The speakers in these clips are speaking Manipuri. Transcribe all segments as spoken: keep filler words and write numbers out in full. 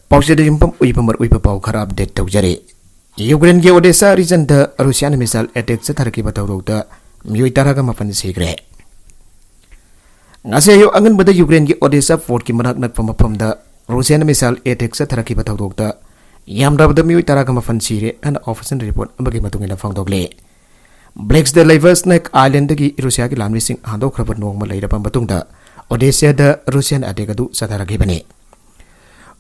ꯄꯥꯎꯆꯦꯗ ꯌꯨꯝꯐꯝ ꯑꯣꯏꯕ ꯃꯔꯨꯑꯣꯏꯕ ꯄꯥꯎ ꯈꯔ ꯑꯞꯗꯦꯠ ꯇꯧꯖꯔꯤ꯫ ꯌꯨꯀ꯭ꯔꯦꯟꯒꯤ ꯑꯣꯗꯦꯁꯥ ꯔꯤꯖꯟꯗ ꯔꯨꯁꯤꯌꯥꯅ ꯃꯤꯁꯥꯏꯜ ꯑꯦꯇꯦꯛ ꯆꯠꯊꯔꯛꯈꯤꯕ ꯊꯧꯗꯣꯛꯇ ꯃꯤꯑꯣꯏ ꯇꯔꯥꯒ ꯃꯥꯄꯟ ꯁꯤꯈ꯭ꯔꯦ꯫ ꯉꯁꯤ ꯑꯌꯨꯛ ꯑꯉꯟꯕꯗ ꯌꯨꯀ꯭ꯔꯦꯟꯒꯤ ꯑꯣꯗꯦꯁꯥ ꯄꯣꯔꯠꯀꯤ ꯃꯅꯥꯛ ꯅꯛꯄ ꯃꯐꯝꯗ ꯔꯨꯁꯤꯌꯥꯅ ꯃꯤꯁꯥꯏꯜ ꯑꯦꯇꯦꯛ ꯆꯠꯊꯔꯛꯈꯤꯕ ꯊꯧꯗꯣꯛꯇ ꯌꯥꯝꯗ꯭ꯔꯕꯗ ꯃꯤꯑꯣꯏ ꯇꯔꯥꯒ ꯃꯥꯄꯟ ꯁꯤꯔꯦ ꯍꯥꯏꯅ ꯑꯣꯐꯤꯁꯤꯌꯦꯜ ꯔꯤꯄꯣꯔꯠ ꯑꯃꯒꯤ ꯃꯇꯨꯡ ꯏꯟꯅ ꯐꯣꯡꯗꯣꯛꯂꯤ꯫ ꯕ꯭ꯂꯦꯛ ꯁꯤꯗ ꯂꯩꯕ ꯁ꯭ꯅꯦꯛ ꯑꯥꯏꯂꯦꯟꯗꯒꯤ ꯔꯨꯁꯤꯌꯥꯒꯤ ꯂꯥꯟꯃꯤꯁꯤꯡ ꯍꯟꯗꯣꯛꯈ꯭ꯔꯕ ꯅꯣꯡꯃ ꯂꯩꯔꯕ ꯃꯇꯨꯡꯗ ꯑꯣꯗꯦꯁꯥꯗ ꯔꯨꯁꯤꯌꯥꯟ ꯑꯦꯇꯦꯛ ꯑꯗꯨ ꯆꯠꯊꯔꯛꯈꯤꯕꯅꯤ꯫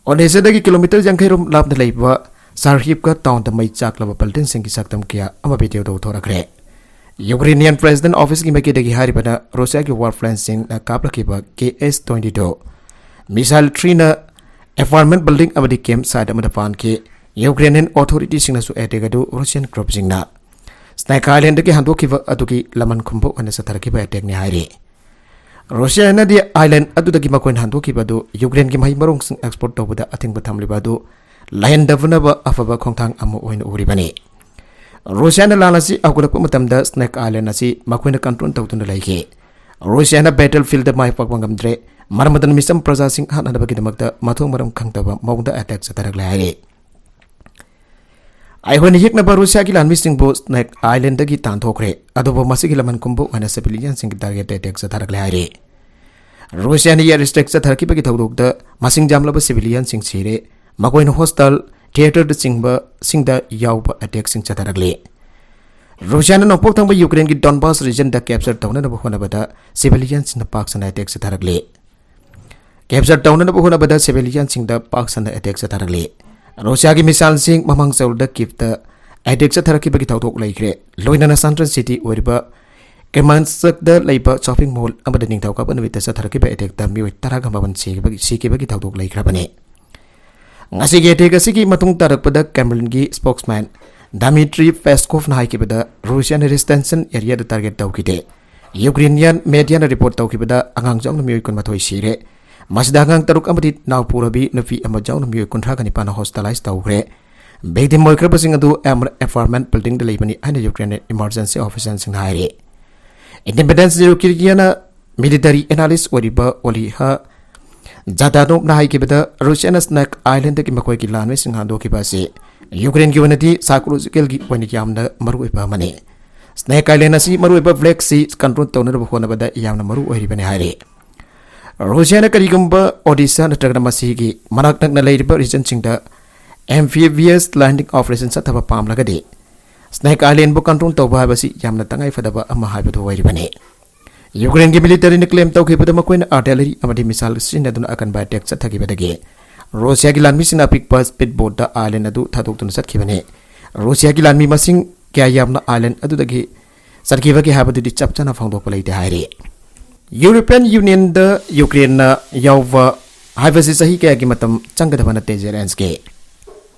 ꯑꯣꯗꯦꯁꯥꯗꯒꯤ ꯀꯤꯂꯣꯃꯤꯇꯔ ꯌꯥꯡꯈꯩ ꯔꯣꯝ ꯂꯥꯞꯅ ꯂꯩꯕ ꯁꯥꯔꯍꯤꯞꯀ ꯇꯥꯎꯟꯗ ꯃꯩ ꯆꯥꯛꯂꯕ ꯕꯤꯜꯗꯤꯡꯁꯤꯡꯒꯤ ꯁꯛꯇꯝ ꯀꯌꯥ ꯑꯃ ꯚꯤꯗꯤꯑꯣꯗ ꯎꯠꯊꯣꯔꯛꯈ꯭ꯔꯦ꯫ ꯌꯨꯀ꯭ꯔꯦꯅꯤꯌꯟ ꯄ꯭ꯔꯦꯁꯤꯗꯦꯟ ꯑꯣꯐꯤꯁꯀꯤ ꯃꯥꯏꯀꯩꯗꯒꯤ ꯍꯥꯏꯔꯤꯕꯅ ꯔꯨꯁꯤꯌꯥꯒꯤ ꯋꯥꯔ ꯄ꯭ꯂꯦꯟꯁꯤꯡꯅ ꯀꯥꯞꯂꯛꯈꯤꯕ K S twenty two missile ꯊ꯭ꯔꯤꯅ ꯑꯦꯄꯥꯔꯠꯃꯦꯟ ꯕꯤꯜꯗꯤꯡ ꯑꯃꯗꯤ ꯀꯦꯝꯞ ꯁꯥꯏꯠ ꯑꯃꯗ ꯄꯥꯟꯈꯤ꯫ ꯌꯨꯀ꯭ꯔꯦꯅꯤꯌꯟ ꯑꯣꯊꯣꯔꯤꯇꯤꯁꯤꯡꯅꯁꯨ ꯑꯦꯇꯦꯛ ꯑꯗꯨ ꯔꯨꯁꯤꯌꯟ ꯒ꯭ꯔꯨꯞꯁꯤꯡꯅ ꯁ꯭ꯅꯦꯛ ꯑꯥꯏꯂꯦꯟꯗꯒꯤ ꯍꯟꯗꯣꯛꯈꯤꯕ ꯑꯗꯨꯒꯤ ꯂꯃꯟ ꯈꯨꯝꯕ ꯑꯣꯏꯅ ꯆꯠꯊꯔꯛꯈꯤꯕ ꯑꯦꯇꯦꯛꯅꯤ ꯍꯥꯏꯔꯤ꯫ ꯔꯨꯁꯤꯌꯥꯅꯗꯤ ꯑꯥꯏꯂꯦꯟ ꯑꯗꯨꯗꯒꯤ ꯃꯈꯣꯏꯅ ꯍꯟꯗꯣꯛꯈꯤꯕ ꯑꯗꯨ ꯌꯨꯀ꯭ꯔꯦꯟꯒꯤ ꯃꯍꯩ ꯃꯔꯣꯡꯁꯤꯡ ꯑꯦꯛꯁꯄꯣꯔꯠ ꯇꯧꯕꯗ ꯑꯊꯤꯡꯕ ꯊꯝꯂꯤꯕ ꯑꯗꯨ ꯂꯩꯍꯟꯗꯕꯅꯕ ꯑꯐꯕ ꯈꯣꯡꯊꯥꯡ ꯑꯃ ꯑꯣꯏꯅ ꯎꯔꯤꯕꯅꯤ꯫ ꯔꯨꯁꯤꯌꯥꯅ ꯂꯥꯟ ꯑꯁꯤ ꯍꯧꯒꯠꯂꯛꯄ ꯃꯇꯝꯗ ꯁ꯭ꯅꯦꯛ ꯑꯥꯏꯂꯦꯟ ꯑꯁꯤ ꯃꯈꯣꯏꯅ ꯀꯟꯇ꯭ꯔꯣꯜ ꯇꯧꯗꯨꯅ ꯂꯩꯈꯤ꯫ ꯔꯨꯁꯤꯌꯥꯅ ꯕꯦꯇꯜ ꯐꯤꯜꯗ ꯃꯥꯏ ꯄꯥꯛꯄ ꯉꯝꯗ꯭ꯔꯦ꯫ ꯃꯔꯝ ꯑꯗꯨꯅ ꯃꯤꯆꯝ ꯄ꯭ꯔꯖꯥꯁꯤꯡ ꯍꯥꯠꯅꯅꯕꯒꯤꯗꯃꯛꯇ ꯃꯊꯣꯡ ꯃꯔꯝ ꯈꯪꯗꯕ ꯃꯑꯣꯡꯗ ꯑꯦꯇꯦꯛ ꯆꯠꯊꯔꯛꯂꯦ ꯍꯥꯏꯔꯤ꯫ ꯑꯩꯈꯣꯏꯅ ꯌꯦꯛꯅꯕ ꯔꯨꯁꯤꯌꯥꯒꯤ ꯂꯥꯟꯃꯤꯁꯤꯡꯕꯨ ꯁ꯭ꯅꯦꯛ ꯑꯥꯏꯂꯦꯟꯗꯒꯤ ꯇꯥꯟꯊꯣꯛꯈ꯭ꯔꯦ, ꯑꯗꯨꯕꯨ ꯃꯁꯤꯒꯤ ꯂꯃꯟ ꯈꯨꯝꯕ ꯑꯣꯏꯅ ꯁꯤꯚꯤꯂꯤꯌꯟꯁꯤꯡꯒꯤ ꯇꯥꯔꯒꯦꯠꯇ ꯑꯦꯇꯦꯛ ꯆꯠꯊꯔꯛꯂꯦ ꯍꯥꯏꯔꯤ꯫ ꯔꯨꯁꯤꯌꯥꯅ ꯑꯦꯌꯔ ꯁ꯭ꯇ꯭ꯔꯥꯏꯛ ꯆꯠꯊꯔꯛꯈꯤꯕꯒꯤ ꯊꯧꯗꯣꯛꯇ ꯃꯁꯤꯡ ꯌꯥꯝꯂꯕ ꯁꯤꯚꯤꯂꯤꯌꯟꯁꯤꯡ ꯁꯤꯔꯦ, ꯃꯈꯣꯏꯅ ꯍꯣꯁꯇꯥꯜ, ꯊꯤꯌꯦꯇꯔꯗ ꯆꯤꯡꯕꯁꯤꯡꯗ ꯌꯥꯎꯕ ꯑꯦꯇꯦꯛꯁꯤꯡ ꯆꯠꯊꯔꯛꯂꯤ꯫ ꯔꯨꯁꯤꯌꯥꯅ ꯅꯣꯡꯄꯣꯛ ꯊꯪꯕ ꯌꯨꯀ꯭ꯔꯦꯟꯒꯤ ꯗꯣꯟꯕꯥꯁ ꯔꯤꯖꯟꯗ ꯀꯦꯞꯆꯔ ꯇꯧꯅꯅꯕ ꯍꯣꯠꯅꯕꯗ ꯁꯤꯚꯤꯂꯤꯌꯟꯁꯤꯡꯅ ꯄꯥꯛ ꯁꯟꯅ ꯑꯦꯇꯦꯛ ꯆꯠꯊꯔꯛꯂꯤ꯫ ꯀꯦꯞꯆꯔ ꯇꯧꯅꯅꯕ ꯍꯣꯠꯅꯕꯗ ꯁꯤꯚꯤꯂꯤꯌꯟꯁꯤꯡꯗ ꯄꯥꯛ ꯁꯟꯅ ꯑꯦꯇꯦꯛ ꯆꯠꯊꯔꯛꯂꯤ꯫ ꯔꯨꯁꯤꯌꯥꯒꯤ ꯃꯤꯁꯥꯏꯜꯁꯤꯡ ꯃꯃꯥꯡ ꯆꯌꯣꯜꯗ ꯀꯤꯞꯇ ꯑꯦꯇꯦꯛ ꯆꯠꯊꯔꯛꯈꯤꯕꯒꯤ ꯊꯧꯗꯣꯛ ꯂꯩꯈ꯭ꯔꯦ꯫ ꯂꯣꯏꯅꯅ ꯁꯦꯟꯇ꯭ꯔꯦꯜ ꯁꯤꯇꯤ ꯑꯣꯏꯔꯤꯕ ꯀꯦꯃꯥꯟꯁꯛꯇ ꯂꯩꯕ ꯁꯣꯄꯤꯡ ꯃꯣꯜ ꯑꯃꯗ ꯅꯤꯡꯊꯧꯀꯥꯕ ꯅꯨꯃꯤꯠꯇ ꯆꯠꯊꯔꯛꯈꯤꯕ ꯑꯦꯇꯦꯛꯇ ꯃꯤꯑꯣꯏ ꯇꯔꯥꯒ ꯃꯥꯄꯟ ꯁꯤꯈꯤꯕꯒꯤ, ꯁꯤꯈꯤꯕꯒꯤ ꯊꯧꯗꯣꯛ ꯂꯩꯈ꯭ꯔꯕꯅꯤ꯫ ꯉꯁꯤꯒꯤ ꯑꯦꯇꯦꯛ ꯑꯁꯤꯒꯤ ꯃꯇꯨꯡ ꯇꯥꯔꯛꯄꯗ ꯀ꯭ꯔꯦꯝꯂꯤꯟꯒꯤ ꯁ꯭ꯄꯣꯛꯁꯃꯦꯟ ꯗꯥꯃꯤꯇ꯭ꯔꯤ ꯄꯦꯁꯀꯣꯐꯅ ꯍꯥꯏꯈꯤꯕꯗ ꯔꯨꯁꯤꯌꯥꯅ ꯔꯦꯁꯤꯗꯦꯟꯁꯤꯌꯦꯜ ꯑꯦꯔꯤꯌꯥꯗ ꯇꯥꯔꯒꯦꯠ ꯇꯧꯈꯤꯗꯦ꯫ ꯌꯨꯀ꯭ꯔꯦꯅꯤꯌꯟ ꯃꯦꯗꯤꯌꯥꯅ ꯔꯤꯄꯣꯔꯠ ꯇꯧꯈꯤꯕꯗ ꯑꯉꯥꯡ ꯌꯥꯎꯅ ꯃꯤꯑꯣꯏ ꯀꯨꯟꯃꯥꯊꯣꯏ ꯁꯤꯔꯦ꯫ ꯃꯁꯤꯗ ꯑꯉꯥꯡ ꯇꯔꯨꯛ ꯑꯃꯗꯤ ꯅꯥꯎꯄꯨꯔꯕꯤ ꯅꯨꯄꯤ ꯑꯃ ꯌꯥꯎꯅ ꯃꯤꯑꯣꯏ ꯀꯨꯟꯊ꯭ꯔꯥꯒ ꯅꯤꯄꯥꯟ ꯍꯣꯁꯄꯤꯇꯥꯂꯥꯏꯖ ꯇꯧꯈ꯭ꯔꯦ꯫ ꯚꯤꯛꯇꯤꯝ ꯑꯣꯏꯈ꯭ꯔꯕꯁꯤꯡ ꯑꯗꯨ ꯑꯦꯝ-, ꯑꯦꯄꯥꯔꯠꯃꯦꯟ ꯕꯤꯜꯗꯤꯡꯗ ꯂꯩꯕꯅꯤ ꯍꯥꯏꯅ ꯌꯨꯀ꯭ꯔꯦꯟ ꯏꯃꯔꯖꯦꯟꯁꯤ ꯑꯣꯐꯤꯁꯤꯌꯦꯜꯁꯤꯡꯅ ꯍꯥꯏꯔꯤ꯫ ꯏꯟꯗꯤꯄꯦꯟꯗꯦꯟꯁ ꯌꯨꯀ꯭ꯔꯦꯅꯤꯌꯥꯅ ꯃꯤꯂꯤꯇꯔꯤ ꯑꯦꯅꯥꯂꯤꯁ ꯑꯣꯏꯔꯤꯕ ꯑꯣꯂꯤꯍꯥ ꯖꯥꯗꯥꯅꯣꯚꯅ ꯍꯥꯏꯈꯤꯕꯗ, ꯔꯨꯁꯤꯌꯥꯅ ꯁ꯭ꯅꯦꯛ ꯑꯥꯏꯂꯦꯟꯗꯒꯤ ꯃꯈꯣꯏꯒꯤ ꯂꯥꯟꯃꯤꯁꯤꯡ ꯍꯟꯗꯣꯛꯈꯤꯕ ꯑꯁꯤ ꯌꯨꯀ꯭ꯔꯦꯟꯒꯤ ꯑꯣꯏꯅꯗꯤ ꯁꯥꯏꯀꯣꯂꯣꯖꯤꯀꯦꯜꯒꯤ ꯑꯣꯏꯅ ꯌꯥꯝꯅ ꯃꯔꯨꯑꯣꯏꯕ ꯑꯃꯅꯤ꯫ ꯁ꯭ꯅꯦꯛ ꯑꯥꯏꯂꯦꯟ ꯑꯁꯤ ꯃꯔꯨꯑꯣꯏꯕ ꯕ꯭ꯂꯦꯛ ꯁꯤ ꯀꯟꯇ꯭ꯔꯣꯜ ꯇꯧꯅꯅꯕ ꯍꯣꯠꯅꯕꯗ ꯌꯥꯝꯅ ꯃꯔꯨ ꯑꯣꯏꯔꯤꯕꯅꯤ ꯍꯥꯏꯔꯤ꯫ ꯔꯨꯁꯤꯌꯥꯅ ꯀꯔꯤꯒꯨꯝꯕ ꯑꯣꯗꯤꯁꯥ ꯅꯠꯇ꯭ꯔꯒꯅ ꯃꯁꯤꯒꯤ ꯃꯅꯥꯛ ꯅꯛꯅ ꯂꯩꯔꯤꯕ ꯔꯤꯖꯟꯁꯤꯡꯗ amphibious landing operation ꯆꯠꯊꯕ ꯄꯥꯝꯂꯒꯗꯤ, ꯁ꯭ꯅꯦꯛ ꯑꯥꯏꯂꯦꯟꯕꯨ ꯀꯟꯇ꯭ꯔꯣꯜ ꯇꯧꯕ ꯍꯥꯏꯕꯁꯤ ꯌꯥꯝꯅ ꯇꯉꯥꯏꯐꯗꯕ ꯑꯃ ꯍꯥꯏꯕꯗꯨ ꯑꯣꯏꯔꯤꯕꯅꯤ꯫ ꯌꯨꯀ꯭ꯔꯦꯟꯒꯤ ꯃꯤꯂꯤꯇꯔꯤꯅ ꯀ꯭ꯂꯦꯝ ꯇꯧꯈꯤꯕꯗ, ꯃꯈꯣꯏꯅ ꯑꯥꯔꯇꯤꯂꯔꯤ ꯑꯃꯗꯤ ꯃꯤꯁꯥꯏꯜ ꯁꯤꯖꯤꯟꯅꯗꯨꯅ ꯑꯀꯟꯕ ꯑꯦꯇꯦꯛ ꯆꯠꯊꯈꯤꯕꯗꯒꯤ ꯔꯨꯁꯤꯌꯥꯒꯤ ꯂꯥꯟꯃꯤꯁꯤꯡꯅ ꯑꯄꯤꯛꯄ ꯁ꯭ꯄꯤꯠ ꯕꯣꯠꯇ ꯑꯥꯏꯂꯦꯟ ꯑꯗꯨ ꯊꯥꯗꯣꯛꯇꯨꯅ ꯆꯠꯈꯤꯕꯅꯤ꯫ ꯔꯨꯁꯤꯌꯥꯒꯤ ꯂꯥꯟꯃꯤ ꯃꯁꯤꯡ ꯀꯌꯥ ꯌꯥꯝꯅ ꯑꯥꯏꯂꯦꯟ ꯑꯗꯨꯗꯒꯤ ꯆꯠꯈꯤꯕꯒꯦ ꯍꯥꯏꯕꯗꯨꯗꯤ ꯆꯞ ꯆꯥꯅ ꯐꯣꯡꯗꯣꯛꯄ ꯂꯩꯇꯦ ꯍꯥꯏꯔꯤ꯫ ꯌꯨꯔꯣꯄꯤꯌꯟ ꯌꯨꯅꯤꯌꯟꯗ ꯌꯨꯀ꯭ꯔꯦꯟꯅ ꯌꯥꯎꯕ ꯍꯥꯏꯕꯁꯤ ꯆꯍꯤ ꯀꯌꯥꯒꯤ ꯃꯇꯝ ꯆꯪꯒꯗꯕ ꯅꯠꯇꯦ, ꯖꯦꯂꯦꯟꯁꯀꯤ꯫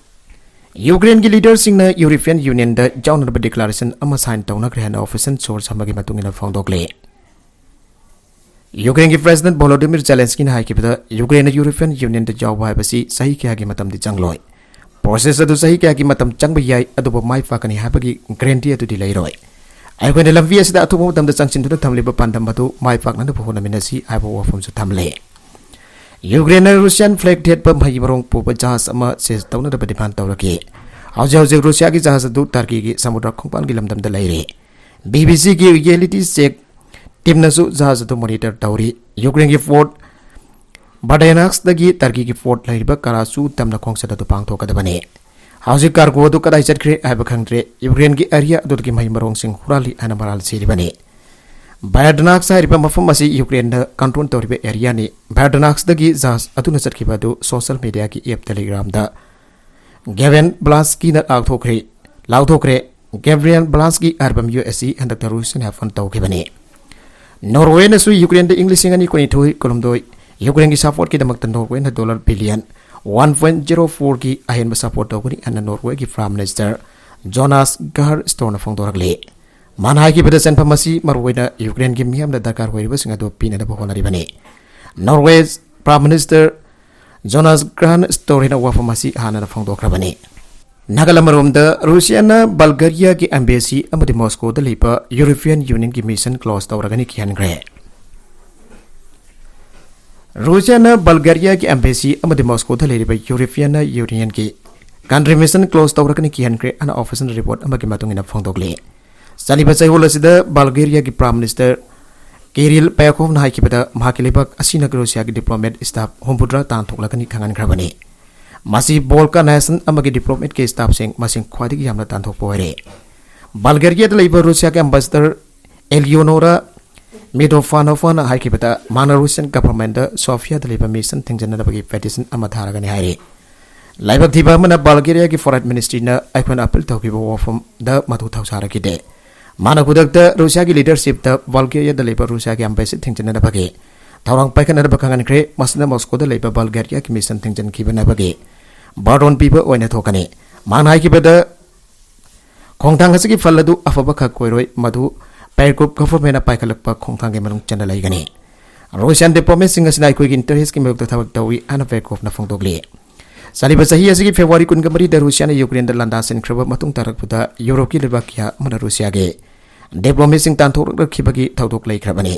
ꯌꯨꯀ꯭ꯔꯦꯟꯒꯤ ꯂꯤꯗꯔꯁꯤꯡꯅ ꯌꯨꯔꯣꯄꯤꯌꯟ ꯌꯨꯅꯤꯌꯟꯗ ꯌꯥꯎꯅꯅꯕ ꯗꯤꯀ꯭ꯂꯥꯔꯦꯁꯟ ꯑꯃ ꯁꯥꯏꯟ ꯇꯧꯅꯈ꯭ꯔꯦ ꯍꯥꯏꯅ ꯑꯣꯐꯤꯁꯤꯌꯦꯜ ꯁꯣꯔꯁ ꯑꯃꯒꯤ ꯃꯇꯨꯡ ꯏꯟꯅ ꯐꯣꯡꯗꯣꯛꯂꯤ꯫ ꯌꯨꯀ꯭ꯔꯦꯟꯒꯤ ꯄ꯭ꯔꯦꯁꯤꯗꯦꯟꯠ ꯚꯣꯂꯣꯗꯤꯃꯤꯔ ꯖꯦꯂꯦꯟꯁꯀꯤꯅ ꯍꯥꯏꯈꯤꯕꯗ, ꯌꯨꯀ꯭ꯔꯦꯟꯅ ꯌꯨꯔꯣꯄꯤꯌꯟ ꯌꯨꯅꯤꯌꯟꯗ ꯌꯥꯎꯕ ꯍꯥꯏꯕꯁꯤ ꯆꯍꯤ ꯀꯌꯥꯒꯤ ꯃꯇꯝꯗꯤ ꯆꯪꯂꯣꯏ꯫ ꯄ꯭ꯔꯣꯁꯦꯁ ꯑꯗꯨ ꯆꯍꯤ ꯀꯌꯥꯒꯤ ꯃꯇꯝ ꯆꯪꯕ ꯌꯥꯏ, ꯑꯗꯨꯕꯨ ꯃꯥꯏ ꯄꯥꯛꯀꯅꯤ ꯍꯥꯏꯕꯒꯤ ꯒꯔꯦꯟꯇꯤ ꯑꯗꯨꯗꯤ ꯂꯩꯔꯣꯏ꯫ ꯑꯩꯈꯣꯏꯅ ꯂꯝꯕꯤ ꯑꯁꯤꯗ ꯑꯊꯨꯕ ꯃꯇꯝꯗ ꯆꯪꯁꯤꯟꯗꯨꯅ ꯊꯝꯂꯤꯕ ꯄꯥꯟꯗꯝ ꯑꯗꯨ ꯃꯥꯏ ꯄꯥꯛꯅꯅꯕ ꯍꯣꯠꯅꯃꯤꯟꯅꯁꯤ ꯍꯥꯏꯕ ꯋꯥꯐꯝꯁꯨ ꯊꯝꯂꯤ꯫ ꯌꯨꯀ꯭ꯔꯦꯟꯅ ꯔꯨꯁꯤꯌꯥꯟ ꯐ꯭ꯂꯦꯒ ꯊꯦꯠꯄ ꯃꯍꯩ ꯃꯔꯣꯡ ꯄꯨꯕ ꯖꯍꯥꯖ ꯑꯃ ꯁꯤꯖ ꯇꯧꯅꯅꯕ ꯗꯤꯃꯥꯟ ꯇꯧꯔꯛꯈꯤ꯫ ꯍꯧꯖꯤꯛ ꯍꯧꯖꯤꯛ ꯔꯨꯁꯤꯌꯥꯒꯤ ꯖꯍꯥꯖ ꯑꯗꯨ ꯇꯔꯀꯤꯒꯤ ꯁꯃꯨꯗ꯭ꯔ ꯈꯣꯡꯕꯥꯟꯒꯤ ꯂꯝꯗꯝꯗ ꯂꯩꯔꯤ꯫ ꯕꯤ ꯕꯤ ꯁꯤꯒꯤ ꯔꯤꯌꯦꯂꯤꯇꯤ ꯆꯦꯛ ꯇꯤꯝꯅꯁꯨ ꯖꯍꯥꯖ ꯑꯗꯨ ꯃꯣꯅꯤꯇꯔ ꯇꯧꯔꯤ꯫ ꯌꯨꯀ꯭ꯔꯦꯟꯒꯤ ꯐꯣꯔꯠ ꯕꯥꯔꯗꯦꯅꯥꯛꯁꯇꯒꯤ ꯇꯔꯀꯤꯒꯤ ꯐꯣꯔꯠ ꯂꯩꯔꯤꯕ ꯀꯔꯥꯆꯨ ꯇꯝꯅ ꯈꯣꯡꯆꯠ ꯑꯗꯨ ꯄꯥꯡꯊꯣꯛꯀꯗꯕꯅꯤ꯫ ꯍꯧꯖꯤꯛ ꯀꯥꯔꯒꯣ ꯑꯗꯨ ꯀꯗꯥꯏ ꯆꯠꯈ꯭ꯔꯦ ꯍꯥꯏꯕ ꯈꯪꯗ꯭ꯔꯦ꯫ ꯌꯨꯀ꯭ꯔꯦꯟꯒꯤ ꯑꯦꯔꯤꯌꯥ ꯑꯗꯨꯗꯒꯤ ꯃꯍꯩ ꯃꯔꯣꯡꯁꯤꯡ ꯍꯨꯔꯥꯜꯂꯤ ꯍꯥꯏꯅ ꯃꯔꯥꯜ ꯁꯤꯔꯤꯕꯅꯤ꯫ ꯕꯥꯔꯗꯦꯅꯥꯛꯁ ꯍꯥꯏꯔꯤꯕ ꯃꯐꯝ ꯑꯁꯤ ꯌꯨꯀ꯭ꯔꯦꯟꯅ ꯀꯟꯇ꯭ꯔꯣꯜ ꯇꯧꯔꯤꯕ ꯑꯦꯔꯤꯌꯥꯅꯤ꯫ ꯕꯥꯔꯗꯦꯅꯥꯛꯁꯇꯒꯤ ꯖꯍꯥꯖ ꯑꯗꯨꯅ ꯆꯠꯈꯤꯕ ꯑꯗꯨ ꯁꯣꯁꯤꯌꯦꯜ ꯃꯤꯗꯤꯌꯥꯒꯤ ꯑꯦꯞ ꯇꯦꯂꯤꯒ꯭ꯔꯥꯝꯗ ꯒꯦꯕꯦꯟ ꯕ꯭ꯂꯥꯁꯀꯤꯅ ꯂꯥꯎꯊꯣꯛꯈ꯭ꯔꯦ, ꯂꯥꯎꯊꯣꯛꯈ꯭ꯔꯦ꯫ ꯒꯦꯕ꯭ꯔꯤꯌꯦꯜ ꯕ꯭ꯂꯥꯁꯀꯤ ꯍꯥꯏꯔꯤꯕ ꯃꯤꯑꯣꯏ ꯑꯁꯤ ꯍꯟꯗꯛꯇ ꯔꯨꯁꯤꯌꯥꯅ ꯍꯥꯏꯐꯣꯟ ꯇꯧꯈꯤꯕꯅꯤ꯫ ꯅꯣꯔꯋꯦꯅꯁꯨ ꯌꯨꯀ꯭ꯔꯦꯟꯗ ꯏꯪ ꯂꯤꯁꯤꯡ ꯑꯅꯤ ꯀꯨꯟꯅꯤꯊꯣꯏ ꯀꯨꯟꯍꯨꯝꯗꯣꯏ ꯌꯨꯀ꯭ꯔꯦꯟꯒꯤ ꯁꯄꯣꯔꯠꯀꯤꯗꯃꯛꯇ ꯅꯣꯔꯋꯦꯅ dollar billion one point zero ꯐꯣꯔꯒꯤ ꯑꯍꯦꯟꯕ ꯁꯄꯣꯔꯠ ꯇꯧꯒꯅꯤ ꯍꯥꯏꯅ ꯅꯣꯔꯋꯦꯒꯤ ꯄ꯭ꯔꯥꯏꯝ ꯃꯤꯅꯤꯁꯇꯔ ꯖꯣꯅꯥꯁ ꯒꯥꯍꯔ ꯁ꯭ꯇꯣꯔꯅ ꯐꯣꯡꯗꯣꯔꯛꯂꯤ꯫ ꯃꯥꯅ ꯍꯥꯏꯈꯤꯕꯗ, ꯁꯦꯟꯐꯝ ꯑꯁꯤ ꯃꯔꯨꯑꯣꯏꯅ ꯌꯨꯀ꯭ꯔꯦꯟꯒꯤ ꯃꯤꯌꯥꯝꯗ ꯗꯔꯀꯥꯔ ꯑꯣꯏꯔꯤꯕꯁꯤꯡ ꯑꯗꯨ ꯄꯤꯅꯅꯕ ꯍꯣꯠꯅꯔꯤꯕꯅꯤ꯫ ꯅꯣꯔꯋꯦ ꯄ꯭ꯔꯥꯏꯝ ꯃꯤꯅꯤꯁꯇꯔ ꯖꯣꯅꯥꯁ ꯒ꯭ꯔꯥꯟ ꯁ꯭ꯇꯣꯔꯤꯅ ꯋꯥꯐꯝ ꯑꯁꯤ ꯍꯥꯟꯅꯅ ꯐꯣꯡꯗꯣꯛꯈ꯭ꯔꯕꯅꯤ꯫ ꯅꯥꯀꯜ ꯑꯃꯔꯣꯝꯗ, ꯔꯨꯁꯤꯌꯥꯅ ꯕꯜꯒꯥꯔꯤꯌꯥꯒꯤ ꯑꯦꯝꯕꯦꯁꯤ ꯑꯃꯗꯤ ꯃꯣꯁꯀꯣꯗ ꯂꯩꯕ ꯌꯨꯔꯣꯄꯤꯌꯟ ꯌꯨꯅꯤꯌꯟꯒꯤ ꯃꯤꯁꯟ ꯀ꯭ꯂꯣꯖ ꯇꯧꯔꯒꯅꯤ ꯈꯤꯍꯟꯈ꯭ꯔꯦ꯫ ꯔꯨꯁꯤꯌꯥꯅ ꯕꯜꯒꯦꯔꯤꯌꯥꯒꯤ ꯑꯦꯝꯕꯦꯁꯤ ꯑꯃꯗꯤ ꯃꯣꯁꯀꯣꯗ ꯂꯩꯔꯤꯕ ꯌꯨꯔꯣꯄꯤꯌꯟ ꯌꯨꯅꯤꯌꯟꯒꯤ ꯀꯟꯇ꯭ꯔꯤ ꯃꯤꯁꯟ ꯀ꯭ꯂꯣꯖ ꯇꯧꯔꯛꯀꯅꯤ ꯀꯤꯍꯟꯈ꯭ꯔꯦ ꯑꯅ ꯑꯣꯐꯤꯁꯤꯌꯦꯜ ꯔꯤꯄꯣꯔꯠ ꯑꯃꯒꯤ ꯃꯇꯨꯡ ꯏꯟꯅ ꯐꯣꯡꯗꯣꯛꯂꯤ꯫ ꯆꯠꯂꯤꯕ ꯆꯌꯣꯜ ꯑꯁꯤꯗ ꯕꯜꯒꯦꯔꯤꯌꯥꯒꯤ ꯄ꯭ꯔꯥꯏꯝ ꯃꯤꯅꯤꯁꯇꯔ ꯀꯤꯔꯤꯜ ꯄꯦꯀꯣꯚꯅ ꯍꯥꯏꯈꯤꯕꯗ ꯃꯍꯥꯛꯀꯤ ꯂꯩꯕꯥꯛ ꯑꯁꯤꯅ ꯔꯨꯁꯤꯌꯥꯒꯤ ꯗꯤꯄ꯭ꯂꯣꯃꯦꯠ ꯁ꯭ꯇꯥꯐ ꯍꯨꯝꯐꯨꯇꯔꯥ ꯇꯥꯟꯊꯣꯛꯂꯒꯅꯤ ꯈꯪꯍꯟꯈ꯭ꯔꯕꯅꯤ꯫ ꯃꯁꯤ ꯕꯣꯜꯀꯥꯅꯥꯏꯖꯦꯁꯟ ꯑꯃꯒꯤ ꯗꯤꯄ꯭ꯂꯣꯃꯦꯠꯀꯤ ꯁ꯭ꯇꯥꯐꯁꯤꯡ ꯃꯁꯤꯡ ꯈ꯭ꯋꯥꯏꯗꯒꯤ ꯌꯥꯝꯅ ꯇꯥꯟꯊꯣꯛꯄ ꯑꯣꯏꯔꯦ꯫ ꯕꯜꯒꯦꯔꯤꯌꯥꯗ ꯂꯩꯕ ꯔꯨꯁꯤꯌꯥꯒꯤ ꯑꯦꯝꯕꯦꯁꯦꯗꯔ ꯑꯦꯂꯤꯌꯣꯅꯣꯔꯥ ꯃꯤꯗꯣꯐꯥꯅꯣꯐꯥꯅ ꯍꯥꯏꯈꯤꯕꯗ ꯃꯍꯥꯛꯅ ꯔꯨꯁꯤꯌꯟ ꯒꯚꯔꯟꯃꯦꯟꯗ ꯁꯣꯐꯤꯌꯥꯗ ꯂꯩꯕ ꯃꯤꯁꯟ ꯊꯤꯡꯖꯤꯟꯅꯅꯕꯒꯤ ꯄꯦꯇꯤꯁꯟ ꯑꯃ ꯊꯥꯔꯒꯅꯤ ꯍꯥꯏꯔꯤ꯫ ꯂꯥꯏꯕꯛ ꯊꯤꯕ ꯑꯃꯅ ꯕꯜꯒꯦꯔꯤꯌꯥꯒꯤ ꯐꯣꯔꯦꯟ ꯃꯤꯅꯤꯁꯇ꯭ꯔꯤꯅ ꯑꯩꯈꯣꯏꯅ ꯑꯄꯤꯜ ꯇꯧꯈꯤꯕ ꯋꯥꯐꯝꯗ ꯃꯗꯨ ꯊꯧꯁꯥꯔꯛꯈꯤꯗꯦ꯫ ꯃꯍꯥꯛꯅ ꯈꯨꯗꯛꯇ ꯔꯨꯁꯤꯌꯥꯒꯤ ꯂꯤꯗꯔꯁꯤꯞꯇ ꯕꯜꯒꯦꯔꯤꯌꯥꯗ ꯂꯩꯕ ꯔꯨꯁꯤꯌꯥꯒꯤ ꯑꯦꯝꯕꯦꯁꯤ ꯊꯤꯡꯖꯤꯟꯅꯅꯕꯒꯤ ꯊꯧꯔꯥꯡ ꯄꯥꯏꯈꯠꯅꯅꯕ ꯈꯪꯍꯟꯈ꯭ꯔꯦ꯫ ꯃꯁꯤꯅ ꯃꯣꯁꯀꯣꯗ ꯂꯩꯕ ꯕꯜꯒꯦꯔꯤꯌꯥꯒꯤ ꯃꯤꯁꯟ ꯊꯤꯡꯖꯤꯟꯈꯤꯕꯅꯕꯒꯤ ꯕꯥꯔꯇꯣꯟ ꯄꯤꯕ ꯑꯣꯏꯅ ꯊꯣꯛꯀꯅꯤ꯫ ꯃꯍꯥꯛꯅ ꯍꯥꯏꯈꯤꯕꯗ, ꯈꯣꯡꯊꯥꯡ ꯑꯁꯤꯒꯤ ꯐꯜ ꯑꯗꯨ ꯑꯐꯕ ꯈꯛ ꯑꯣꯏꯔꯣꯏ, ꯃꯗꯨ ꯄꯦꯀꯣꯚ ꯒꯚꯔꯟꯃꯦꯟꯅ ꯄꯥꯏꯈꯠꯂꯛꯄ ꯈꯣꯡꯊꯥꯡꯒꯤ ꯃꯅꯨꯡ ꯆꯟꯅ ꯂꯩꯒꯅꯤ꯫ ꯔꯨꯁꯤꯌꯥꯟ ꯗꯤꯄ꯭ꯂꯣꯃꯦꯠꯁꯤꯡ ꯑꯁꯤꯅ ꯑꯩꯈꯣꯏꯒꯤ ꯏꯟꯇꯔꯦꯁꯀꯤ ꯃꯥꯌꯣꯛꯇ ꯊꯕꯛ ꯇꯧꯏ ꯍꯥꯏꯅ ꯄꯦꯀꯣꯚꯅ ꯐꯣꯡꯗꯣꯛꯂꯤ꯫ ꯆꯠꯂꯤꯕ ꯆꯍꯤ ꯑꯁꯤꯒꯤ ꯐꯦꯕ꯭ꯔꯨꯋꯥꯔꯤ ꯀꯨꯟꯒ ꯃꯔꯤꯗ ꯔꯨꯁꯤꯌꯥꯅ ꯌꯨꯀ꯭ꯔꯦꯟꯗ ꯂꯥꯟꯗꯥ ꯁꯤꯟꯈ꯭ꯔꯕ ꯃꯇꯨꯡ ꯇꯥꯔꯛꯄꯗ ꯌꯨꯔꯣꯞꯀꯤ ꯂꯩꯕꯥꯛ ꯀꯌꯥ ꯑꯃꯅ ꯔꯨꯁꯤꯌꯥꯒꯤ ꯗꯤꯄ꯭ꯂꯣꯃꯦꯠꯁꯤꯡ ꯇꯥꯟꯊꯣꯛꯂꯛꯈꯤꯕꯒꯤ ꯊꯧꯗꯣꯛ ꯂꯩꯈ꯭ꯔꯕꯅꯤ꯫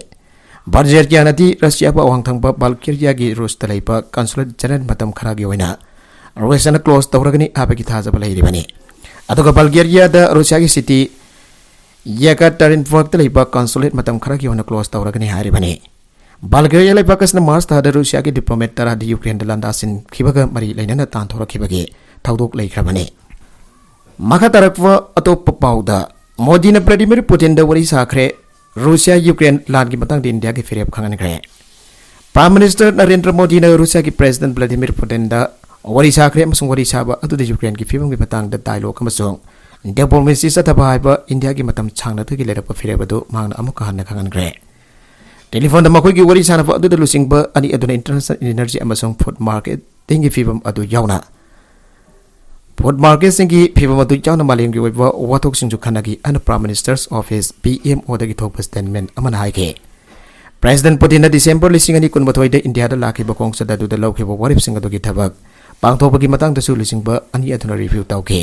ꯕꯜꯒꯦꯔꯤꯌꯥꯅꯗꯤ ꯔꯨꯁꯤꯌꯥꯕꯨ ꯑꯋꯥꯡ ꯊꯪꯕ ꯕꯜꯒꯦꯔꯤꯌꯥꯒꯤ ꯔꯨꯁꯇ ꯂꯩꯕ ꯀꯟꯁꯨꯂꯦꯠ ꯖꯦꯅꯔꯦꯜ ꯃꯇꯝ ꯈꯔꯒꯤ ꯑꯣꯏꯅ ꯔꯨꯁꯤꯌꯥꯅ ꯀ꯭ꯂꯣꯖ ꯇꯧꯔꯒꯅꯤ ꯍꯥꯏꯕꯒꯤ ꯊꯥꯖꯕ ꯂꯩꯔꯤꯕꯅꯤ꯫ ꯑꯗꯨꯒ ꯕꯜꯒꯦꯔꯤꯌꯥꯗ ꯔꯨꯁꯤꯌꯥꯒꯤ ꯁꯤꯇꯤ ꯌꯦꯀꯥꯇꯦꯔꯤꯟꯕꯔꯒꯇ ꯂꯩꯕ ꯀꯟꯁꯨꯂꯦꯠ ꯃꯇꯝ ꯈꯔꯒꯤ ꯑꯣꯏꯅ ꯀ꯭ꯂꯣꯖ ꯇꯧꯔꯒꯅꯤ ꯍꯥꯏꯔꯤꯕꯅꯤ꯫ ꯕꯜꯒꯦꯔꯤꯌꯥ ꯂꯩꯕꯥꯛ ꯑꯁꯤꯅ ꯃꯥꯔꯆ ꯊꯥꯗ ꯔꯨꯁꯤꯌꯥꯒꯤ ꯗꯤꯄ꯭ꯂꯣꯃꯦꯠ ꯇꯔꯥꯗꯤ ꯌꯨꯀ꯭ꯔꯦꯟꯗ ꯂꯥꯟꯗꯥ ꯁꯤꯟꯈꯤꯕꯒ ꯃꯔꯤ ꯂꯩꯅꯅ ꯇꯥꯟꯊꯣꯔꯛꯈꯤꯕꯒꯤ ꯊꯧꯗꯣꯛ ꯂꯩꯈ꯭ꯔꯕꯅꯤ꯫ ꯃꯈꯥ ꯇꯥꯔꯛꯄ ꯑꯇꯣꯞꯄ ꯄꯥꯎꯗ, ꯃꯣꯗꯤꯅ ꯚ꯭ꯂꯥꯗꯤꯃꯤꯔ ꯄꯨꯇꯤꯟꯗ ꯋꯥꯔꯤ ꯁꯥꯈ꯭ꯔꯦ꯫ ꯔꯨꯁꯤꯌꯥ ꯌꯨꯀ꯭ꯔꯦꯟ ꯂꯥꯟꯒꯤ ꯃꯇꯥꯡꯗ ꯏꯟꯗꯤꯌꯥꯒꯤ ꯐꯤꯔꯦꯞ ꯈꯪꯍꯟꯈ꯭ꯔꯦ꯫ ꯄ꯭ꯔꯥꯏꯝ ꯃꯤꯅꯤꯁꯇꯔ ꯅꯔꯦꯟꯗ꯭ꯔ ꯃꯣꯗꯤꯅ ꯔꯨꯁꯤꯌꯥꯒꯤ ꯄ꯭ꯔꯦꯁꯤꯗꯦꯟꯠ ꯚ꯭ꯂꯥꯗꯤꯃꯤꯔ ꯄꯨꯇꯤꯟꯗ ꯋꯥꯔꯤ ꯁꯥꯈ꯭ꯔꯦ ꯑꯃꯁꯨꯡ ꯋꯥꯔꯤ ꯁꯥꯕ ꯑꯗꯨꯗ ꯌꯨꯀ꯭ꯔꯦꯟꯒꯤ ꯐꯤꯕꯝꯒꯤ ꯃꯇꯥꯡꯗ ꯗꯥꯏꯂꯣꯒ ꯑꯃꯁꯨꯡ ꯗꯤꯄ꯭ꯂꯣꯃꯦꯁꯤ ꯆꯠꯊꯕ ꯍꯥꯏꯕ ꯏꯟꯗꯤꯌꯥꯒꯤ ꯃꯇꯝ ꯁꯥꯡꯅꯗꯒꯤ ꯂꯩꯔꯛꯄ ꯐꯤꯔꯦꯞ ꯑꯗꯨ ꯃꯍꯥꯛꯅ ꯑꯃꯨꯛꯀ ꯍꯟꯅ ꯈꯪꯍꯟꯈ꯭ꯔꯦ꯫ ꯇꯦꯂꯤꯐꯣꯟꯗ ꯃꯈꯣꯏꯒꯤ ꯋꯥꯔꯤ ꯁꯥꯅꯕ ꯑꯗꯨꯗ ꯂꯨꯆꯤꯡꯕ ꯑꯅꯤ ꯑꯗꯨꯅ ꯏꯟꯇꯔꯅꯦꯁꯅꯦꯜ ꯏꯅꯔꯖꯤ ꯑꯃꯁꯨꯡ ꯐꯨꯗ ꯃꯥꯔꯀꯦꯠ ꯇꯤꯡꯒꯤ ꯐꯤꯕꯝ ꯑꯗꯨ ꯌꯥꯎꯅ, ꯐꯨꯗ ꯃꯥꯔꯀꯦꯠꯁꯤꯡꯒꯤ ꯐꯤꯕꯝ ꯑꯗꯨ ꯌꯥꯎꯅ ꯃꯥꯂꯦꯝꯒꯤ ꯑꯣꯏꯕ ꯋꯥꯊꯣꯛꯁꯤꯡꯁꯨ ꯈꯟꯅꯈꯤ ꯍꯥꯏꯅ ꯄ꯭ꯔꯥꯏꯝ ꯃꯤꯅꯤꯁꯇꯔꯁ ꯑꯣꯐꯤꯁ, ꯄꯤ ꯑꯦꯝ ꯑꯣꯗꯒꯤ ꯊꯣꯛꯄ ꯁ꯭ꯇꯦꯠꯃꯦꯟ ꯑꯃꯅ ꯍꯥꯏꯈꯤ꯫ ꯄ꯭ꯔꯦꯁꯤꯗꯦꯟꯠ ꯄꯨꯇꯤꯟꯅ ꯗꯤꯁꯦꯝꯕꯔ ꯂꯤꯁꯤꯡ ꯑꯅꯤ ꯀꯨꯟꯃꯥꯊꯣꯏꯗ ꯏꯟꯗꯤꯌꯥꯗ ꯂꯥꯛꯈꯤꯕ ꯈꯣꯡꯆꯠ ꯑꯗꯨꯗ ꯂꯧꯈꯤꯕ ꯋꯥꯔꯦꯞꯁꯤꯡ ꯑꯗꯨꯒꯤ ꯊꯕꯛ ꯄꯥꯡꯊꯣꯛꯄꯒꯤ ꯃꯇꯥꯡꯗꯁꯨ ꯂꯨꯆꯤꯡꯕ ꯑꯅꯤ ꯑꯗꯨꯅ ꯔꯤꯚ꯭ꯌꯨ ꯇꯧꯈꯤ꯫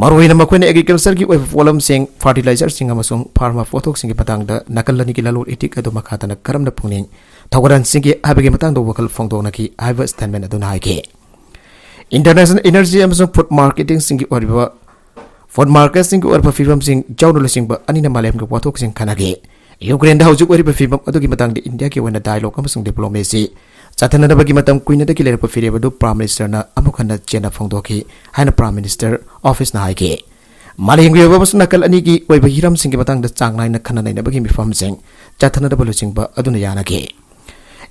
ꯃꯔꯨꯑꯣꯏꯅ ꯃꯈꯣꯏꯅ ꯑꯦꯒ꯭ꯔꯤꯀꯜꯆꯔꯒꯤ ꯑꯣꯏꯕ ꯄꯣꯠꯂꯝꯁꯤꯡ, ꯐꯔꯇꯤꯂꯥꯏꯖꯔꯁꯤꯡ ꯑꯃꯁꯨꯡ ꯐꯥꯔꯃꯥ ꯄꯣꯠꯊꯣꯛꯁꯤꯡꯒꯤ ꯃꯇꯥꯡꯗ ꯅꯥꯀꯜ ꯑꯅꯤꯒꯤ ꯂꯂꯣꯟ ꯏꯇꯤꯛ ꯑꯗꯨ ꯃꯈꯥ ꯇꯥꯅ ꯀꯔꯝꯅ ꯄꯨꯛꯅꯤꯡ ꯊꯧꯒꯠꯍꯟꯁꯤꯒꯦ ꯍꯥꯏꯕꯒꯤ ꯃꯇꯥꯡꯗ ꯋꯥꯈꯜ ꯐꯣꯡꯗꯣꯛꯅꯈꯤ ꯍꯥꯏꯕ ꯁ꯭ꯇꯦꯠꯃꯦꯟ ꯑꯗꯨꯅ ꯍꯥꯏꯈꯤ꯫ ꯏꯟꯇꯔꯅꯦꯁꯅꯦꯜ ꯏꯅꯔꯖꯤ ꯑꯃꯁꯨꯡ ꯐꯨꯗ ꯃꯥꯔꯀꯦꯇꯤꯡꯁꯤꯡꯒꯤ ꯑꯣꯏꯔꯤꯕ, ꯐꯨꯗ ꯃꯥꯔꯀꯦꯠꯁꯤꯡꯒꯤ ꯑꯣꯏꯔꯤꯕ ꯐꯤꯕꯝꯁꯤꯡ ꯌꯥꯎꯅ ꯂꯨꯆꯤꯡꯕ ꯑꯅꯤꯅ ꯃꯥꯂꯦꯝꯒꯤ ꯋꯥꯊꯣꯛꯁꯤꯡ ꯈꯟꯅꯈꯤ꯫ ꯌꯨꯀ꯭ꯔꯦꯟꯗ ꯍꯧꯖꯤꯛ ꯑꯣꯏꯔꯤꯕ ꯐꯤꯕꯝ ꯑꯗꯨꯒꯤ ꯃꯇꯥꯡꯗ ꯏꯟꯗꯤꯌꯥꯒꯤ ꯑꯣꯏꯅ ꯗꯥꯏꯂꯣꯒ ꯑꯃꯁꯨꯡ ꯗꯤꯄ꯭ꯂꯣꯃꯦꯁꯤ ꯆꯠꯊꯅꯅꯕꯒꯤ ꯃꯇꯝ ꯀꯨꯏꯅꯗꯒꯤ ꯂꯩꯔꯛꯄ ꯐꯤꯔꯦꯞ ꯑꯗꯨ ꯄ꯭ꯔꯥꯏꯝ ꯃꯤꯅꯤꯁꯇꯔꯅ ꯑꯃꯨꯛ ꯍꯟꯅ ꯆꯦꯟꯅ ꯐꯣꯡꯗꯣꯛꯈꯤ ꯍꯥꯏꯅ ꯄ꯭ꯔꯥꯏꯝ ꯃꯤꯅꯤꯁꯇꯔ ꯑꯣꯐꯤꯁꯅ ꯍꯥꯏꯈꯤ꯫ ꯃꯥꯂꯦꯝꯒꯤ ꯑꯣꯏꯕ ꯑꯃꯁꯨꯡ ꯅꯥꯀꯜ ꯑꯅꯤꯒꯤ ꯑꯣꯏꯕ ꯍꯤꯔꯝꯁꯤꯡꯒꯤ ꯃꯇꯥꯡꯗ ꯆꯥꯡ ꯅꯥꯏꯅ ꯈꯟꯅ ꯅꯩꯅꯕꯒꯤ ꯃꯤꯐꯝꯁꯤꯡ ꯆꯠꯊꯅꯅꯕ ꯂꯨꯆꯤꯡꯕ ꯑꯗꯨꯅ ꯌꯥꯅꯈꯤ꯫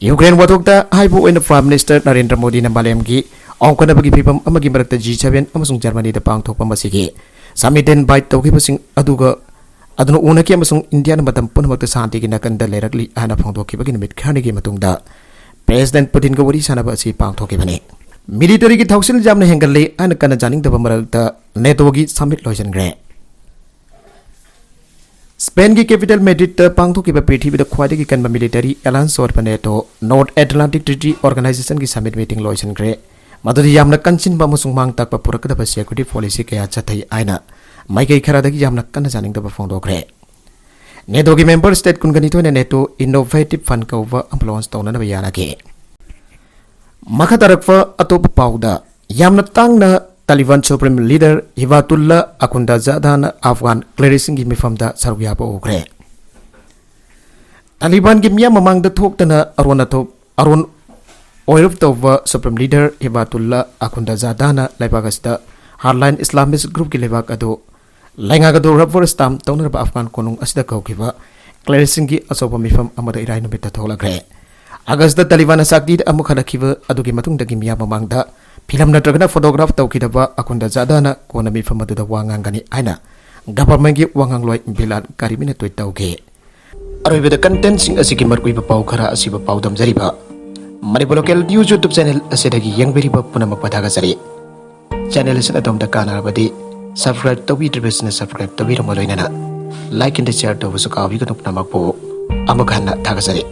ꯌꯨꯀ꯭ꯔꯦꯟ ꯋꯥꯊꯣꯛꯇ ꯍꯥꯏꯕ ꯑꯣꯏꯅ ꯄ꯭ꯔꯥꯏꯝ ꯃꯤꯅꯤꯁꯇꯔ ꯅꯔꯦꯟꯗ꯭ꯔ ꯃꯣꯗꯤꯅ ꯃꯥꯂꯦꯝꯒꯤ ꯑꯣꯟꯈꯠꯅꯕꯒꯤ ꯐꯤꯕꯝ ꯑꯃꯒꯤ ꯃꯔꯛꯇ ꯖꯤ ꯁꯚꯦꯟ ꯑꯃꯁꯨꯡ ꯖꯔꯃꯅꯤꯗ ꯄꯥꯡꯊꯣꯛꯄ ꯃꯁꯤꯒꯤ ꯁꯃꯤꯠꯇ ꯏꯟꯚꯥꯏꯠ ꯇꯧꯈꯤꯕꯁꯤꯡ ꯑꯗꯨꯒ ꯑꯗꯨꯅ ꯎꯅꯈꯤ ꯑꯃꯁꯨꯡ ꯏꯟꯗꯤꯌꯥꯅ ꯃꯇꯝ ꯄꯨꯝꯅꯃꯛꯇ ꯁꯥꯟꯇꯤꯒꯤ ꯅꯥꯀꯟꯗ ꯂꯩꯔꯛꯂꯤ ꯍꯥꯏꯅ ꯐꯣꯡꯗꯣꯛꯈꯤꯕꯒꯤ ꯅꯨꯃꯤꯠ ꯈꯔꯅꯤꯒꯤ ꯃꯇꯨꯡꯗ ꯄ꯭ꯔꯦꯁꯤꯗꯦꯟꯠ ꯄꯨꯇꯤꯟꯒ ꯋꯥꯔꯤ ꯁꯥꯟꯅꯕ ꯑꯁꯤ ꯄꯥꯡꯊꯣꯛꯈꯤꯕꯅꯤ꯫ ꯃꯤꯂꯤꯇꯔꯤꯒꯤ ꯊꯧꯁꯤꯜ ꯌꯥꯝꯅ ꯍꯦꯟꯒꯠꯂꯦ ꯍꯥꯏꯅ ꯀꯟꯅ ꯆꯥꯅꯤꯡꯗꯕ ꯃꯔꯛꯇ ꯅꯦꯇꯣꯒꯤ ꯁꯃꯤꯠ ꯂꯣꯏꯁꯤꯟꯈ꯭ꯔꯦ꯫ ꯁ꯭ꯄꯦꯟꯒꯤ ꯀꯦꯄꯤꯇꯦꯜ ꯃꯦꯗ꯭ꯔꯤꯗꯇ ꯄꯥꯡꯊꯣꯛꯈꯤꯕ ꯄ꯭ꯔꯤꯊꯤꯕꯤꯗ ꯈ꯭ꯋꯥꯏꯗꯒꯤ ꯀꯟꯕ ꯃꯤꯂꯤꯇꯔꯤ ꯑꯦꯂꯥꯌꯟꯁ ꯑꯣꯏꯔꯤꯕ ꯅꯦꯇꯣ ꯅꯣꯔꯠ ꯑꯦꯠꯂꯥꯟꯇꯤꯛ ꯇ꯭ꯔꯤꯇꯤ ꯑꯣꯔꯒꯅꯥꯏꯖꯦꯁꯟꯒꯤ ꯁꯃꯤꯠ ꯃꯤꯇꯤꯡ ꯂꯣꯏꯁꯤꯟꯈ꯭ꯔꯦ꯫ ꯃꯗꯨꯗꯤ ꯌꯥꯝꯅ ꯀꯟꯁꯤꯟꯕ ꯑꯃꯁꯨꯡ ꯃꯥꯡ ꯇꯥꯛꯄ ꯄꯨꯔꯛꯀꯗꯕ ꯁꯦꯀ꯭ꯌꯨꯔꯤꯇꯤ ꯄꯣꯂꯤꯁꯤ ꯀꯌꯥ ꯆꯠꯊꯩ ꯍꯥꯏꯅ ꯃꯥꯏꯀꯩ ꯈꯔꯗꯒꯤ ꯌꯥꯝꯅ ꯀꯟꯅ ꯆꯥꯅꯤꯡꯗꯕ ꯐꯣꯡꯗꯣꯛꯈ꯭ꯔꯦ꯫ ꯅꯦꯇꯣꯒꯤ ꯃꯦꯝꯕꯔ ꯁ꯭ꯇꯦꯠ ꯀꯨꯟꯒꯅꯤꯊꯣꯏꯅ ꯅꯦꯇꯣ ꯏꯅꯣꯚꯦꯇꯤꯚ ꯐꯟ ꯀꯧꯕ ꯑꯃ ꯂꯣꯟꯆ ꯇꯧꯅꯅꯕ ꯌꯥꯅꯈꯤ꯫ ꯃꯈꯥ ꯇꯥꯔꯛꯄ ꯑꯇꯣꯞꯄ ꯄꯥꯎꯗ, ꯌꯥꯝꯅ ꯇꯥꯡꯅ ꯇꯥꯂꯤꯕꯥꯟ ꯁꯨꯄ꯭ꯔꯤꯝ ꯂꯤꯗꯔ ꯍꯤꯕꯥꯇꯨꯜꯂꯥ ꯑꯈꯨꯟꯗꯖꯥꯗꯥꯅ ꯑꯐꯒꯥꯟ ꯀ꯭ꯂꯦꯔꯤꯛꯁꯤꯡꯒꯤ ꯃꯤꯐꯝꯗ ꯁꯔꯨꯛ ꯌꯥꯕ ꯎꯈ꯭ꯔꯦ꯫ ꯇꯥꯂꯤꯕꯥꯟꯒꯤ ꯃꯤꯌꯥꯝ ꯃꯃꯥꯡꯗ ꯊꯣꯛꯇꯅ ꯑꯔꯣꯟ ꯑꯊꯨꯞ, ꯑꯔꯣꯟ ꯑꯣꯏꯔꯞ ꯇꯧꯕ ꯁꯨꯄ꯭ꯔꯤꯝ ꯂꯤꯗꯔ ꯍꯤꯕꯥꯇꯨꯜꯂꯥ ꯑꯈꯨꯟꯗꯖꯥꯗꯥꯅ ꯂꯩꯕꯥꯛ ꯑꯁꯤꯗ ꯍꯥꯔꯗꯂꯥꯏꯟ ꯏꯁꯂꯥꯃꯤꯁ ꯒ꯭ꯔꯨꯞꯀꯤ ꯂꯩꯕꯥꯛ ꯑꯗꯨ ꯂꯩꯉꯥꯛ ꯑꯗꯨ ꯔꯕꯔ ꯁ꯭ꯇꯥꯝꯞ ꯇꯧꯅꯅꯕ ꯑꯐꯒꯥꯟ ꯀꯣꯅꯨꯡ ꯑꯁꯤꯗ ꯀꯧꯈꯤꯕ ꯀ꯭ꯂꯦꯔꯤꯛꯁꯤꯡꯒꯤ ꯑꯆꯧꯕ ꯃꯤꯐꯝ ꯑꯃꯗ ꯏꯔꯥꯏ ꯅꯨꯃꯤꯠꯇ ꯊꯣꯛꯂꯛꯈ꯭ꯔꯦ꯫ ꯑꯥꯒꯁꯇ ꯇꯥꯂꯤꯕꯥꯟꯅ ꯁꯛꯇꯤꯗ ꯑꯃꯨꯛ ꯍꯜꯂꯛꯈꯤꯕ ꯑꯗꯨꯒꯤ ꯃꯇꯨꯡꯗꯒꯤ ꯃꯤꯌꯥꯝ ꯃꯃꯥꯡꯗ ꯐꯤꯂꯝ ꯅꯠꯇ꯭ꯔꯒꯅ ꯐꯣꯇꯣꯒ꯭ꯔꯥꯐ ꯇꯧꯈꯤꯗꯕ ꯑꯈꯨꯟꯗꯖꯥꯗꯥꯅ ꯀꯣꯟꯅ ꯃꯤꯐꯝ ꯑꯗꯨꯗ ꯋꯥ ꯉꯥꯡꯒꯅꯤ ꯍꯥꯏꯅ ꯒꯚꯔꯟꯃꯦꯟꯠꯀꯤ ꯋꯥꯉꯥꯡꯂꯣꯏ ꯕꯤꯂꯥꯜ ꯀꯥꯔꯤꯃꯤꯅ ꯇ꯭ꯋꯤꯠ ꯇꯧꯈꯤ꯫ ꯑꯔꯣꯏꯕꯗ ꯀꯟꯇꯦꯟꯠꯁꯤꯡ ꯑꯁꯤꯒꯤ ꯃꯔꯨꯑꯣꯏꯕ ꯄꯥꯎ ꯈꯔ ꯑꯁꯤꯕꯨ ꯄꯥꯎꯗꯝꯖꯔꯤꯕ Manipur local news YouTube channel ꯑꯁꯤꯗꯒꯤ ꯌꯦꯡꯕꯤꯔꯤꯕ ꯄꯨꯝꯅꯃꯛꯄꯨ ꯊꯥꯒꯠꯆꯔꯤ꯫ ꯆꯦꯅꯦꯜ ꯑꯁꯤꯅ ꯑꯗꯣꯝꯗ ꯀꯥꯟꯅꯔꯕꯗꯤ ꯁꯕꯁꯀ꯭ꯔꯥꯏꯕ ꯇꯧꯕꯤꯗ꯭ꯔꯤꯕꯁꯤꯡꯅ ꯁꯕꯁꯀ꯭ꯔꯥꯏꯕ ꯇꯧꯕꯤꯔꯝꯃ ꯂꯣꯏꯅꯅ ꯂꯥꯏꯛ ꯑꯦꯟ ꯁꯤꯌꯔ ꯇꯧꯕꯁꯨ ꯀꯥꯎꯕꯤꯒꯅꯨ꯫ ꯄꯨꯝꯅꯃꯛꯄꯨ ꯑꯃꯨꯛ ꯍꯟꯅ ꯊꯥꯒꯠꯆꯔꯤ꯫